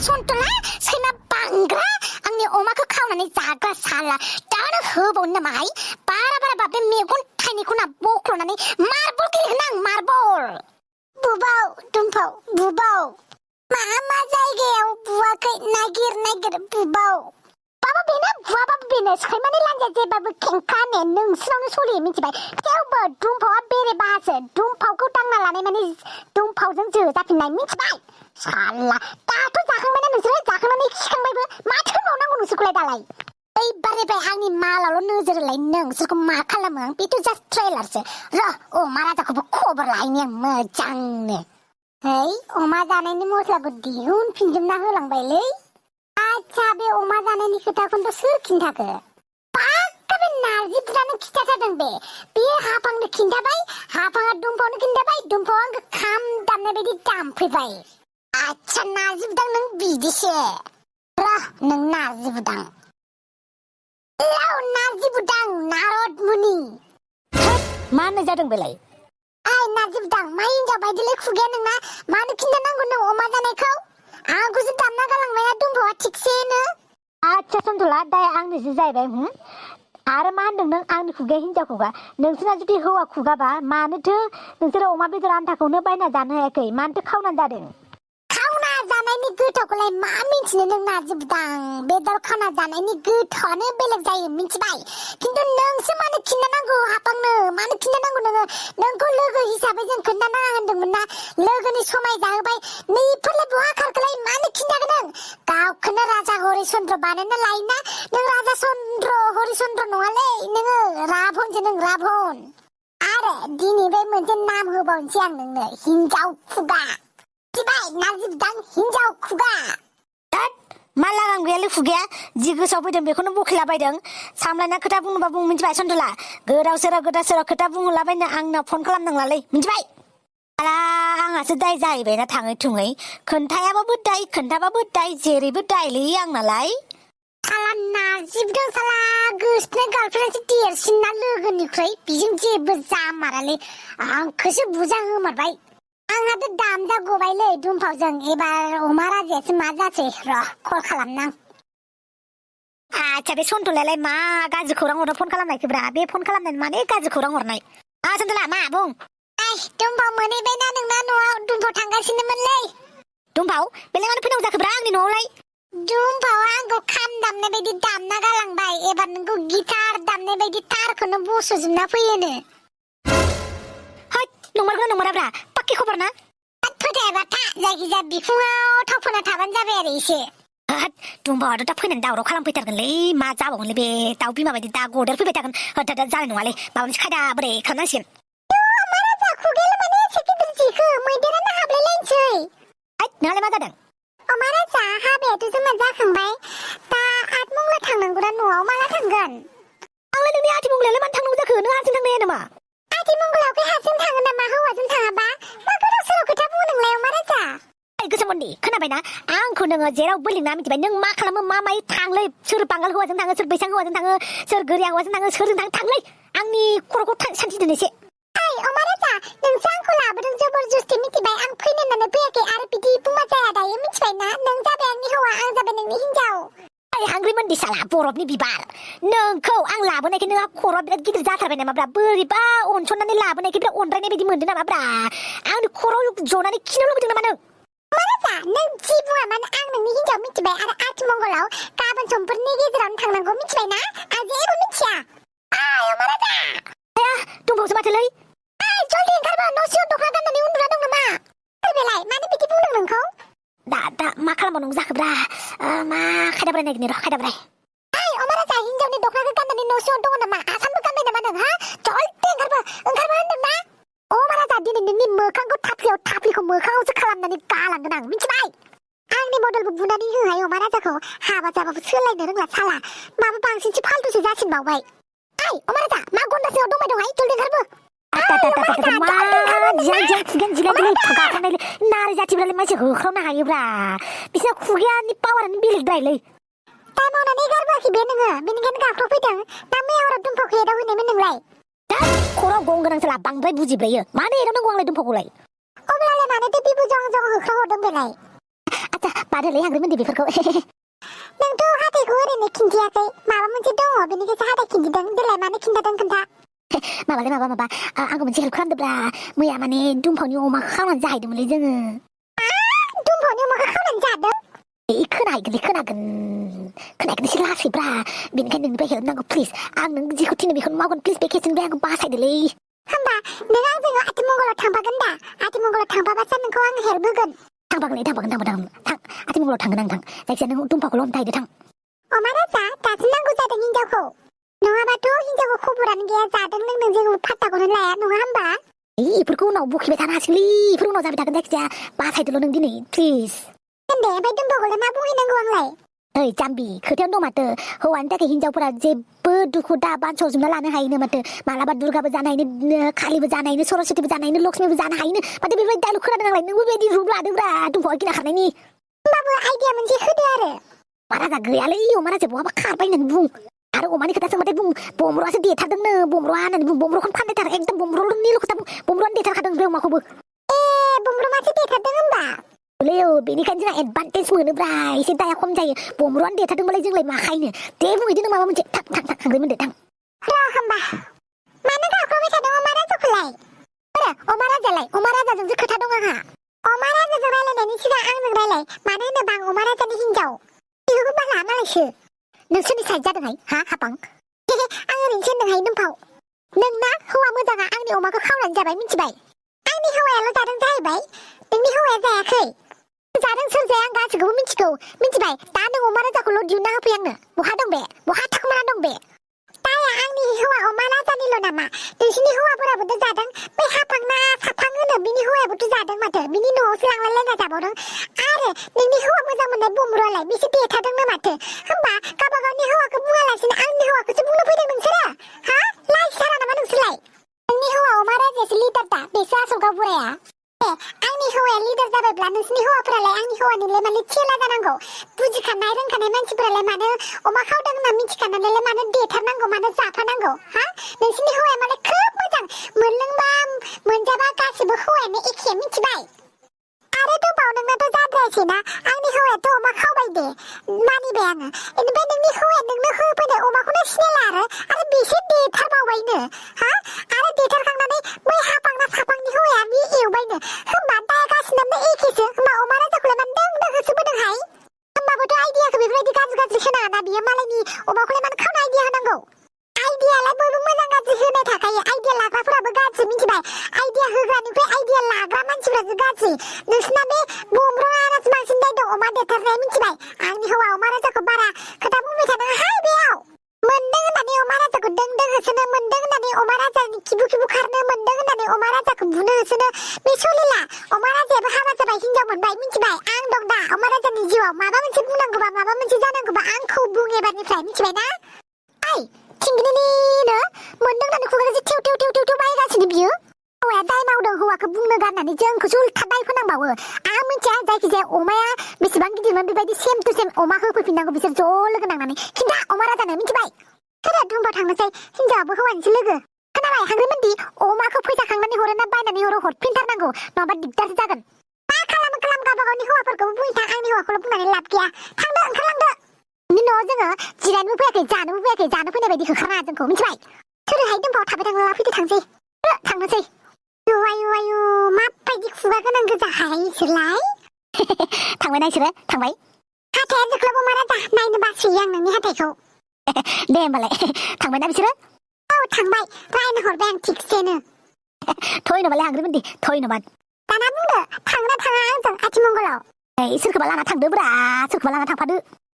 सन्टला सैमा बांग्रा आंनि अमाखौ खावनानै जाग्रा साला दानो होबावनो नामाहाय बारा बे मेगन थाइनैखौ ना बख्ल'नानै मार्बल गेलेगोन आं मार्बल बुबाव दुमफाव बुबाव मा जायगायाव बुवाखै नागिर बुबाव बाबा बेनो बुवाबाबो बेनो सैमानि लान्जाया जेबाबो खेंखाने नोंसिनावनो सलियो मिथिबाय थेवबो दुमफावआ बेरे बाहासो दुमफावखौ दांना लानाय माने दुमफावजों जोजाफिननाय मिथिबाय साला दाथ' जाखांबायना नोंसोरो जाखांनानै खिखांबायबो माथो होनबावनांगौ नोंसोरखौलाय दालाय ओइबारनिफ्राय आंनि मालावल' नोजोर होलाय नोंसोरखौ मा खालामो आं बेथ' जास्ट ट्रेलारसो र' अमा राजाखौबो खबर लाहैनि आं मोजांनो है अमा जानायनि मस्लाखौ दिहुनफिनजोबना होलांबायलै आच्छा बे अमा जानायनि खोथाखौनोथ' सोर खिन्थाखो पाक्का बे नारजि बुदानो खिन्थाथारदों बे हाफांनो खिन्थाबाय हाफाङा दुमफावनो खिन्थाबाय दुमफावा आंखौ खाम दामनाय बायदि दामफैबाय आच्छा नारजि बुदां नों बिदिसो र' नों नारजि बुदां लाव नारजि बुदां नारद मुनि मा होननाय जादों बेलाय ओइ नारजि बुदां मा हिनजाव बायदिलाय खुगाया नोंना मानो खिन्थानांगौ नों अमा जानायखौ आंखौसो दामना गालांबाय दुमफावा थिगसेनो आच्छा सन्टला दाय आंनिसो जाहैबाय आरो मा होनदों नों आंनि खुगाया हिनजाव खुगा नोंसोरना जुदि हौवा खुगाबा मानोथो नोंसोरो अमा बेदर आन्थाखौनो बायना जानो हायाखै मानोथो खावनानै जादों खावना जानायनि गोथावखौलाय मा मिन्थिनो नों नारजि बुदां बेदर खाना जानायनि गोथावानो बेलेग जायो मिन्थिबाय खिन्थु नोंसो मानो खिन्थानांगौ हाफांनो मानो खिन्थानांगौ नोंखौ लोगो हिसाबै जों खोन्थानाङा होनदोंमोन ना लोगोनि समाय जाहोबाय नैफोरलाय बहा खारखोलाय मानो खिन्थागोन नों गावखौनो राजा हरिचन्द्र बानायना लायोना नों राजा चन्द्र हरिचन्द्र नङालै नोङो राभनसो नों राभन आरो दिनैफ्राय मोनसे नाम होबावनोसै आं नोंनो हिनजाव खुगा मिथिबाय नारजि बुदां हिनजाव खुगा मा लागां गैयालै खुगाया जि गोसोआव फैदों बेखौनो बखिलाबायदों सामलायना खोथा बुंनोबा बुं मिथिबाय सन्टला गोदाव सोराव खोथा बुंहरलाबायनो आंनाव फन खालामनांलालै मिथिबाय आला आंहासो दाय जाहैबायना थाङै थुङै खोन्थायाबाबो दाय खोन्थाबाबो दाय जेरैबो दायलै आंनालाय साला नारजि बुदां साला गोसोथोनाय गार्लफ्रेन्डसो देरसिन ना लोगोनिख्रुइ बेजों जेबो जामारालै आंखौसो बुजा होमारबाय आंहाथ' दामजा गबायलै दुमफावजों एबार अमा राजायासो मा जासै र' कल खालामनां आच्छा बे सन्टलायालाय मा गाज्रि खौरां हरनो फन खालामनायखोब्रा बे फन खालामनाय माने गाज्रि खौरां हरनाय सन्टला मा बुं दुमफाव मोनहैबायना नोंना न'आव दुमफाव थांगासिनोमोनलै दुमफाव बेलाय मानो फैनांगौ जाखोब्रा आंनि न'आवलाय दुमफावा आंखौ खाम दामनाय बायदि दामना गालांबाय एबार नोंखौ गिटार दामनाय बायदि तारखौनो बस'जोबना फैयोनो नंमारब्रा पाक्की खबर ना फोथायाबा था जायखिजाया बिखुङाव थाव फोना थाबानो जाबाय आरो एसे दुमफावाथ' दा फैनानै दावराव खालामफैथारगोनलै मा जाबावगोनलै बे दाउ बिमा बायदि दा गदेर फैबाय थागोन दा जानाय नङालै माबा मोनसे खायदा बोरै खालामनांसिगोन मा राजा खुगायालाय माने एसे गिदिर जिखो मैदेरानो हाबलायलायनोसै नोंहालाय मा जादों मा राजा हाबायाथ' जोंना जाखांबाय दा आठमंगला थांनांगौना न'आव माला थांगोन आंलाय नोंनि आठमंगलायालाय मानो थांनांगौ जाखो नों हारसिं थांनो हाया नामा आठमंगलायाव हारसिं थाङो नामा हौवाजों थाङाबा मा गोदाव सोराव खोथा बुङो नोंलाय मा राजा गोसोमोन्दै खोनाबायना आंखौ नोङो जेरावबो लिंना मिथिबाय नों मा खालामो मा मायो थांलै सोर बांगाल हौवाजों थाङो सोर बैसां हौवाजों थाङो सोर गोरिया हौवाजों थाङो सोरजों थांलै आंनि खर'खौ सान्थि दोन एसे अमा राजा नोंसो आंखौ लाबोदों जबरजस्ति मिथिबाय आं फैनो होननानै फैयाखै आरो बिदि बुंबा जाया दायो मिथिबाय ना नों जाबाय आंनि हौवा आं जाबाय नोंनि हिनजाव आंग्रिमोन्दै साला बरफनि बिबार नोंखौ आं लाबोनायखाय नोंहा खर'आ बिराद गिदिर जाथारबाय नामाब्रा बोरैबा अनसननानै लाबोनायखाय बिराद अनद्रायनाय बायदि मोनदों नामाब्रा आंनि खर'आव जनानै खिनो लुबैदों नामा नों मा राजा नों जि बुङा मानो आं नोंनि हिनजाव मिथिबाय आरो आठमंगलाव गाबोन समफोरनि गेजेरावनो थांनांगौ मिथिबाय ना आं जेबो मिथिया अमा राजा दंबावोसो माथोलै जल्दि ओंखारबो न' सिङाव दख'ना गाननानै उन्दुना दं नामा बेलाय मानो बिदि बुंदों नोंखौ दा मा खालामबावनांगौ जाखोब्रा मा खायदा बोराय नागिरनो र' खायदा बोराय अमा राजा हिनजावनि दख'नाखौ गाननानै न' सिङाव दङ नामा आसामबो गानबाय नामा नों जल्दि ओंखारबो होनदों ना अमा राजा दिनै नोंनि मोखांखौ थाफ्लिखौ मोखाङावसो खालामनानै गालांगोन आं मिथिबाय आंनि मडेलबो बुनानै होहाय अमा राजाखौ हाबा जाबाबो सोलायनो रोंला साला माबा बांसिनसो फालतुसो जासिनबावबाय अमा राजा मा गन्दा सिङाव दंबाय दं जल्दि ओंखारबो नारि जाथिफ्रालाय मानसि होख्रावनो हायोब्रा बिसोर खुगायानि पावारानो बेलेगद्रायलै दा मावनानै गारबोआखै बे नोङो बेनिखायनो गाख्रबफैदों दा मैया हराव दुमफावखौ एदावहैनायमोन नोंलाय खर'आव गं गोनां साला बांद्राय बुजिब्रायो मानो एदावनांगौ आंलाय दुमफावखौलाय अब्लालाय मानोथो बिबु जं होख्राव हरदों बेलाय आच्छा बादोलै आंग्रोमोनदि बेफोरखौ नोंथ' हाथायखौ ओरैनो खिन्थियाखै माबा मोनसे दङ बेनिखायसो हाथाय खिन्थिदों देलाय मानो खिन्थादों खोन्था माबालै माबा आंखौ मोनसे हेल्प खालामदोब्रा मैया माने दुमफावनि अमाखौ खावनानै जाहैदोंमोनलै जोङो दुमफावनि अमाखौ खावनानै जादों खोनागोन एसे लासैब्रा बेनिखायनो नोंनिफ्राय हेल्प नांगौ प्लिज आं नों जेखौ थिनो बेखौनो मावगोन प्लिज बे खेबसेनिफ्राय आंखौ बासायदोलै होमबा नों आंजों आथिमंगलाव थांफागोन दा आथिमंगलाव थांफाबासो नोंखौ आं हेल्प होगोन थांफागोन थां आथिमंगलाव थांगोन आं थां जायखिजाया नों दुमफावखौल' हमथाहैदो थां अमा राजा दासो नांगौ जादों हिनजावखौ नङाबाथ' हिनजावखौ खबरानो गैया जादों लोंदों जेबो फात्ताखौनो लाया नङा होमबा इफोरखौ उनाव बखिबाय थानो हासिगोनलै इफोर उनाव जाबाय थागोन जायखिजाया बासायदोल' नों दिनै प्लिज दे ओमफ्राय दुमफावखौलाय मा बुंहैनांगौ आंलाय ओइ जाम्बि खोथायावनो दं माथो हौवानि थाखाय हिनजावफोरा जेबो दुखु दाहा बानस'जोबना लानो हायोनो माथो मालाबा दुर्गाबो जानो हायोनो कालिबो जानो हायोनो सरस्वतीबो जानो हायोनो लक्ष्मीबो जानो हायोनो माथो बेबायदि डायलग खोनादों आंलाय नोंबो बेबायदि रुप लादोंब्रा दुमफावआ गिना खारनायनि होमबाबो आइडिया मोनसे होदो आरो अमा राजा गैयालै अमा राजा बहाबा खारबाय होननानै बुं आरो अमानि खोथा सोंबाथाय बुं बमर'आसो देथारदोंनो बमर'आ होननानै बुं बमर'खौनो फानदेथार एकदम बमर'निल' खोथा बुं बमर'आनो देथारखादों बे अमाखौबो बमर'मासो देथारदों होमबा बेनिखायनो जोंहा एडभान्टेज मोनोब्रा एसे दाया खम जायो बमर'आनो देथारदोंबालाय जोंलाय माखायनो दे बुंहैदो नों माबा मोनसे थां आंग्रोमोनदो थां र' होमबा मानो गाख्रबाय थादों अमा राजाखौलाय अमा राजालाय अमा राजाजोंसो खोथा दं आंहा अमा राजाजों रायलायनायनि सिगां आंजों रायलाय मानो होनोबा आं अमा राजानि हिनजाव बेखौ बाला मालायसो नोंसोरनि साइड जादोंहाय हाबां आं ओरैनोसो होनदोंहाय दुमफाव नोंना हौवा मोजाङा आंनि अमाखौ खावनानै जाबाय मिथिबाय आंनि हौवायाल' जादों जाहैबाय नोंनि हौवाया जायाखै जादों सोर जाया आं गासिखौबो मिथिबाय दा नों अमा राजाखौल' दिहुनना होफै आंनो बहा दं बे बहा थाखुमाना दं बे दाया आंनि हौवा अमा राजानिल' नामा नोंसिनि हौवाफोराबोथ' जादों बै हाफांना साफां होनो बिनि हौवायाबोथ' जादों माथो बिनि न'आवसो लांलायलायना जाबावदों आरो नोंनि हौवा मोजां मोननाय बमर'आलाय बिसो देथारदोंनो माथो होमबा गावबा गावनि हौवाखौ बुङालासिनो आंनि हौवाखौसो बुंनो फैदों नोंसोरो लाजिथारा नामा नोंसोरलाय नोंनि हौवा अमा राजायासो लिडार दा बेसो आसल गावबुराया आंनि हौवाया लिडार जाबायब्ला नोंसिनि हौवाफोरालाय आंनि हौवानिलाय माने चेला जानांगौ बुजिखानाय रोंखानाय मानसिफोरालाय मानो अमा खावदों होनना मिथिखानानैलाय मानो देथारनांगौ मानो जाफानांगौ नोंसिनि हौवाया माने खोब मोजां मोनलोंबा मोनजाबा गासिबो हौवायानो एखे मिथिबाय आरो दंबावो नोंनाथ' जाद्रायासैना आंनि हौवायाथ' अमा खावबाय दे मानिबाय आङो बेनिफ्राय नोंनि हौवाया नोंनो होफैनाय अमाखौनो सिनायला आरो बेसो देथारबावबायनो आरो देथारखांनानै बै हाफांना साफांनि हौवाया बे एवबायनो होमबा दाया गासिनाबो एखेसो होमबा अमा राजाखौलाय मानो दों होसोबोदोंहाय होमबाबोथ' आइडियाखौ बेफोरबायदि गाज्रि होनाङाना बियो मालायनि अमाखौलाय मानो खावनो आइडिया होनांगौ आइडियालाय बयबो मोजां गाज्रि होनाय थाखायो आइडिया लाग्राफोराबो गाज्रि मिथिबाय आइडिया होग्रानिफ्राय आइडिया लाग्रा मानसिफ्रासो गाज्रि नोंसिना बे बमर'आसो बांसिन दाय दं अमा देथारनाय मिथिबाय आंनि हौवा अमा राजाखौ बारा खोथा बुंबाय थानाङाहाय बेयाव मोनदों होननानै अमा राजाखौ दों होसोनो मोनदों होननानै अमा राजानि खिबु खारनो मोनदों होननानै अमा राजाखौ बुनो होसोनो बे सलिला अमा राजायाबो हाबा जाबाय हिनजाव मोनबाय मिथिबाय आं दं दा अमा राजानि जिउआव माबा मोनसे बुंनांगौबा माबा मोनसे जानांगौबा आंखौ बुं एबारनिफ्राय मिथिबायना ओइ थिंगिनिनो मोनदों होननानै खुगाजों थेव बायगासिनो बियो हौवाया दाय मावदों हौवाखौ बुंनो गारनानै जोंखौसो उल्था दाय फोनांबावो आं मिथिया जायखिजाया अमाया बेसेबां गिदिरमोन बेबायदि सेम टु सेम अमाखौ होफैफिननांगौ बिसोर ज' लोगो नांनानै खिन्था अमा राजानो मिथिबाय सोरहा दुमफाव थांनोसै हिनजावाबो हौवानिसो लोगो खोनाबाय हांग्रोमोनदि अमाखौ फैसा खांनानै हरो ना बायनानै हरो हरफिनथारनांगौ नङाबा दिगदारसो जागोन मा खालाम गावबा गावनि हौवाफोरखौबो बुंथा आंनि हौवाखौल' बुंनानै लाब गैया थांदो ओंखारलांदो नोंनि न'आव जोङो जिरायनोबो फैयाखै जानोबो फैयाखै जानो फैनाय बायदि होखारनाङा जोंखौ मिथिबाय सोरहाय दुमफाव थाबाय थांला फैदो थांनोसै आयु माबायदि खुगा गोनां गोजाहाय इसोरलाय थांबायना इसोरो थांबाय हाथाया जोख्लोब अमा राजा नायनो बासोयो आं नोंनि हाथायखौ दे होमबालाय थांबायना बिसोरो औ थांबाय रायनो हरबाय आं थिगसेनो धन्यबादलै हांग्रोमोनदि धन्यबाद दाना बुंदो थांना थाङा आंजों आथिमंगलाव सोरखौबा लाना थांदोब्रा सोरखौबा लाना थांफादो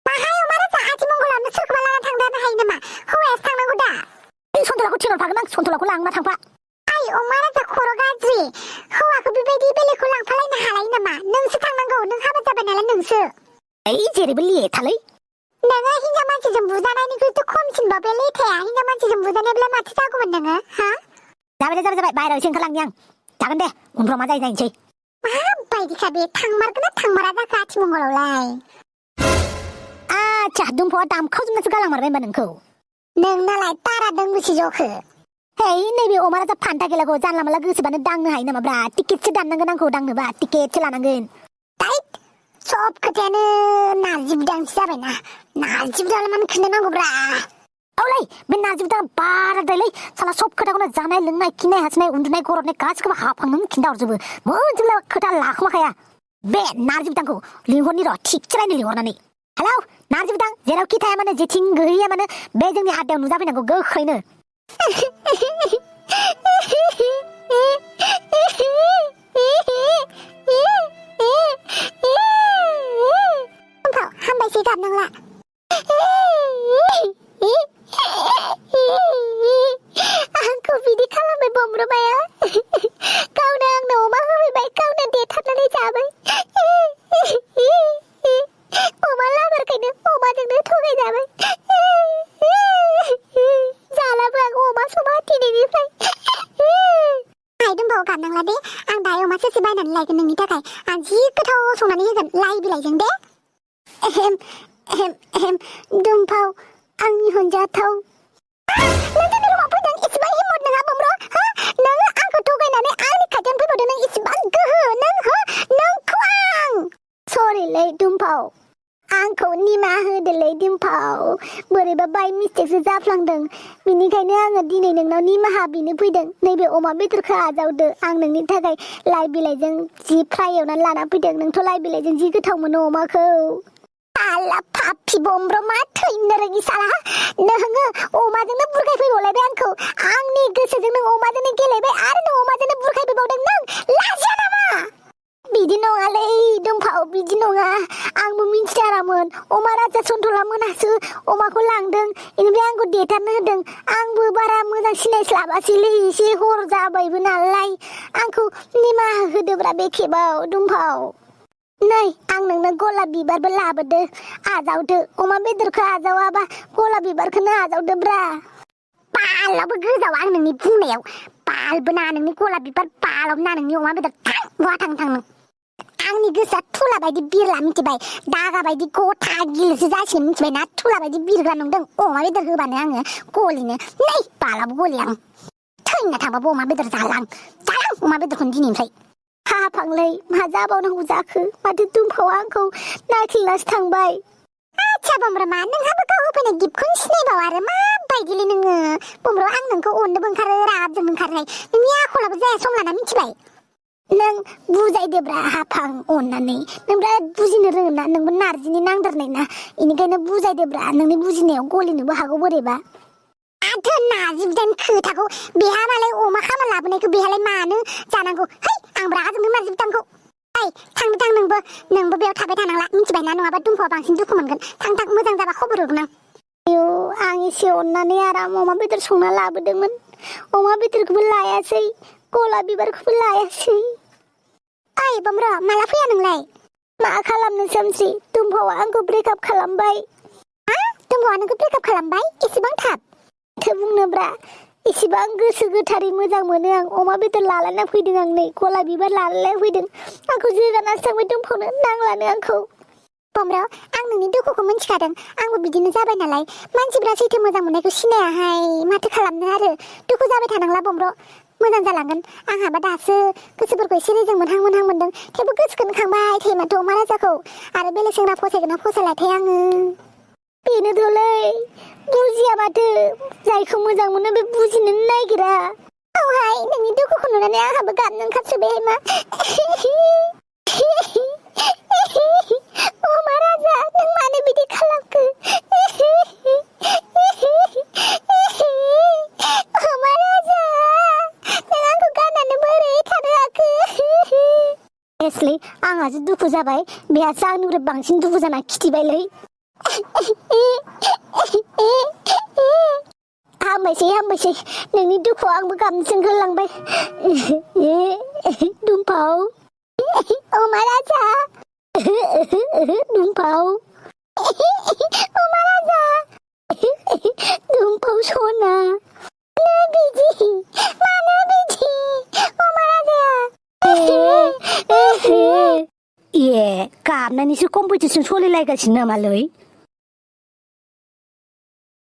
माहाय अमा राजा आथिमंगलावनो सोरखौबा लाना थांनो हायो नामा हौवायासो थांनांगौ दा सन्तलाखौ थिनहरफागोन आं सन्तलाखौ लांना थांफा अमा राजा खर' गाज्रि हौवाखौ बेबायदि बेलेगखौ लांफालायनो हालायो नामा नोंसो थांनांगौ नों हाबा जाबाय नालाय नोंसो जेरैबो लेथालै नोङो हिनजाव मानसिजों बुजानायनिख्रुइथ' खमसिनबा बे लेथाया हिनजाव मानसिजों बुजानायब्ला माथो जागौमोन नोङो जाबाय बाहेरायाव एसे ओंखारलांनि आं जागोन दे उनफ्राव मा जायो नायनोसै माबायदिखा बे थांमारगोन ना थांमारा जाखो आथिमंगलावलाय आच्छा दुमफावआ दामखावजोबनासो गालांमारबाय होनबा नोंखौ नोंनालाय तारा दोंबेसे जखो नैबे अमा राजा फान्था गेलाखौ जानला मानला गोसोबानो दांनो हायो नामा ब्रा टिकेटसो दाननांगोन आंखौ दांनोबा टिकेटसो लानांगोन सब खोथायानो नारजि बिदांसो जाबायना नारजि बिदांलाय मानो खोन्थानांगौब्रा औलै बे नारजि बिदां बाराद्रायलै साला सब खोथाखौनो जानाय लोंनाय खिनाय हासुनाय उन्दुनाय गरदनाय गासिखौबो हाफांनो खिन्थाहरजोबो मोनसेबो खोथा लाखोमाखाया बे नारजि बिदांखौ लिंहरनि र' थिगसे रायनो लिंहरनानै हेलौ नारजि बिदां जेरावखि थाया मानो जेथिं गैया मानो बे जोंनि आदायाव नुजाफैनांगौ गोख्रैनो हामबायसै गाबनांला आंखौ बिदि खालामबाय बमब्रमाया गावनो आंनो अमा होफैबाय गावनो देथारनानै जाबाय अमा लाबारखायनो अमाजोंनो थगायजाबाय जालाबो आं अमा समा दिनैनिफ्राय आइ दंबावो गाबनांला दे आं दायो अमा सेरसे बायनानै लायगोन नोंनि थाखाय आं जि गोथाव संनानै होगोन लाइ बिलाइजों दे एहेम एहेम एहेम दुमफाव आंनि हनजाथाव नों जोंनि रुमाव फैदों इसेबां हिम्मत नङा बमब्र हो नों आंखौ थगायनानै आंनि खाथियाव फैबावदों नों इसेबां गोहो नों हो नोंखौ आं सरिलै दुमफाव आंखौ निमाहा होदोलै दुमफाव बोरैबा बाय मिस्टेकसो जाफ्लांदों बिनिखायनो आङो दिनै नोंनाव निमाहा बिनो फैदों नैबे अमा बेदरखौ आजावदो आं नोंनि थाखाय लाइ बिलाइजों जि फ्राय एवनानै लाना फैदों नोंथ' लाइ बिलाइजों जि गोथाव मोनो अमाखौ साला पापि बमब्र मा थैनो रोङि साला नोङो अमाजोंनो बुरखायफैबावलायबाय आंखौ आंनि गोसोजों नों अमाजोंनो गेलेबाय आरो नों अमाजोंनो बुरखायफैबावदों नों लाजिया नामा बिदि नङालै दुमफाव बिदि नङा आंबो मिन्थिथारामोन अमा राजा सन्थला मोनासो अमाखौ लांदों बेनिफ्राय आंखौ देथारनो होदों आंबो बारा मोजां सिनायस्लाबासैलै एसे हर जाबायबो नालाय आंखौ निमाहा होदोब्रा बे खेबाव दुमफाव नै आं नोंनो गलाब बिबारबो लाबोदो आजावदो अमा बेदरखौ आजावाबा गलाब बिबारखौनो आजावदोब्रा बालाबो गोजाव आं नोंनि बुंनायाव बालबो ना नोंनि गलाब बिबार बालाबो ना नोंनि अमा बेदर थां बहा थां नों आंनि गोसोआ थुला बायदि बिरला मिथिबाय दागा बायदि गथा गिलिरसो जासिगोन मिथिबाय ना थुला बायदि बिरग्रा नंदों अमा बेदर होबानो आङो गलिनो नै बालाबो गलि आं थैना थांबाबो अमा बेदर जालां अमा बेदरखौनो दिनैनिफ्राय हाफांलै मा जाबावनांगौ जाखो माथो दुमफावा आंखौ नायख्लिनासो थांबाय आच्छा बमब्रमा नोंहाबो गाव होफैनाय गिफ्टखौनो सिनायबाव आरो माबायदिलै नोङो बमब्र आं नोंखौ अननोबो ओंखारो राबजोंबो ओंखारनाय नोंनि आखलाबो जाया सम लाना मिथिबाय नों बुजायदोब्रा हाफां अननानै नों बिराद बुजिनो रोङो ना नोंबो नारजिनि नांदारनाय ना बेनिखायनो बुजायदोब्रा नोंनि बुजिनायाव गलिनोबो हागौ बोरैबा आथो नारजि बिदानि खोथाखौ बेहा मालाय अमा खामा लाबोनायखौ बेहालाय मानो जानांगौ है आं रागाजोंनो नारजि बिदांखौ ओइ थां नोंबो बेयाव थाबाय थानांला मिथिबायना नङाबा दुमफावा बांसिन दुखु मोनगोन थां मोजां जाबा खबर हरगोन आं आं एसे अननानै आराम अमा बेदर संना लाबोदोंमोन अमा बेदरखौबो लायासै गलाब बिबारखौबो लायासै ओइ बमब्र माला फैया नोंलाय मा खालामनो सोमस्रि दुमफावा आंखौ ब्रेकआप खालामबाय दुमफावा नोंखौ ब्रेकआप खालामबाय एसेबां थाब थो बुंनोब्रा एसेबां गोसो गोथारै मोजां मोनो आं अमा बेदर लालायना फैदों आं नै गलाब बिबार लालायना फैदों आंखौ जोगानासो थांबाय दुमफावनो नांलानो आंखौ बमब्र आं नोंनि दुखुखौ मिन्थिखादों आंबो बिदिनो जाबाय नालाय मानसिफ्रा सैथो मोजां मोननायखौ सिनायाहाय माथो खालामनो आरो दुखु जाबाय थानांला बमब्र मोजां जालांगोन आंहाबा दासो गोसोफोरखौ एसे रेजें मोनहां मोनदों थेवबो गोसोखौनो खांबाय थायो माथो अमा राजाखौ आरो बेलेग सेंग्रा फसायगोन ना फसायलायथाय आङो बेनोथ'लै बुजिया माथो जायखौ मोजां मोनो बे बुजिनो नागिरा औहाय नोंनि दुखुखौ नुनानै आंहाबो गाबनो ओंखारसोबायहाय मा अमा राजा नों मानो बिदि खालामखो अमा राजा नों आंखौ गारनानै बोरै थानो हाखो एसलै आंहासो दुखु जाबाय बेहासो आंनिफ्राय बांसिन दुखु जाना खिथिबायलै हामबायसै नोंनि दुखुआव आंबो गाबनोसो ओंखारलांबाय दुमफाव अमा राजा दुमफाव अमा राजा दुमफाव सना मानो बिदि अमा राजाया गाबनानैसो कम्पिटिसन सोलिलायगासिनो नामालै